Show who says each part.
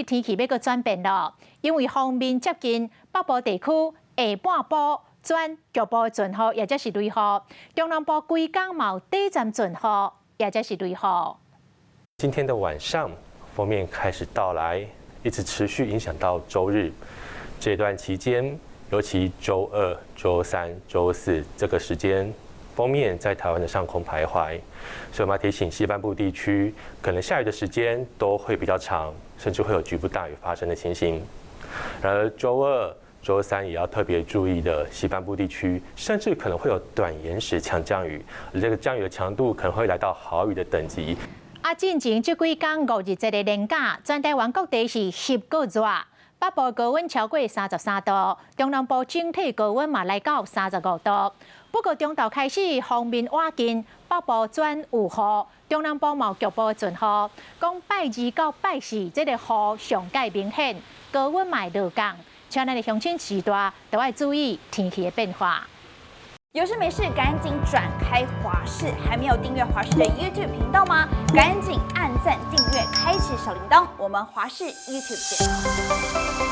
Speaker 1: 天氣欲閣轉變囉，因為鋒面接近北部地區，下半晡轉局部陣雨，抑者是雷雨。中南部規工嘛有短暫陣雨，抑者是雷雨。
Speaker 2: 今天的晚上，鋒面開始到來，一直持續影響到週日這段期間，尤其週二、週三、週四這個時間，鋒面在台灣的上空徘徊，所以我們要提醒西半部地區，可能下雨的時間都會比較長，甚至會有局部大雨發生的情形。然而週二、週三也要特別注意的，西半部地區甚至可能會有短延時強降雨，而這個降雨的強度可能會來到豪雨的等級。
Speaker 1: 啊，進前這幾工五日節的連假，全台灣各地是翕閣熱，北部高溫超過33度，中南部整體高溫嘛來到35度。不過中晝開始鋒面倚近，北部轉有雨，中南部嘛局部陣雨。講拜二到拜四，這個雨上蓋明顯，高溫嘛會落降。像咱的鄉親序大，都愛注意天氣的變化。
Speaker 3: 有事沒事，趕緊轉開華視，還沒有訂閱華視的 YouTube 頻道嗎？趕緊按讚、訂閱、開啟小鈴鐺，我們華視 YouTube 見。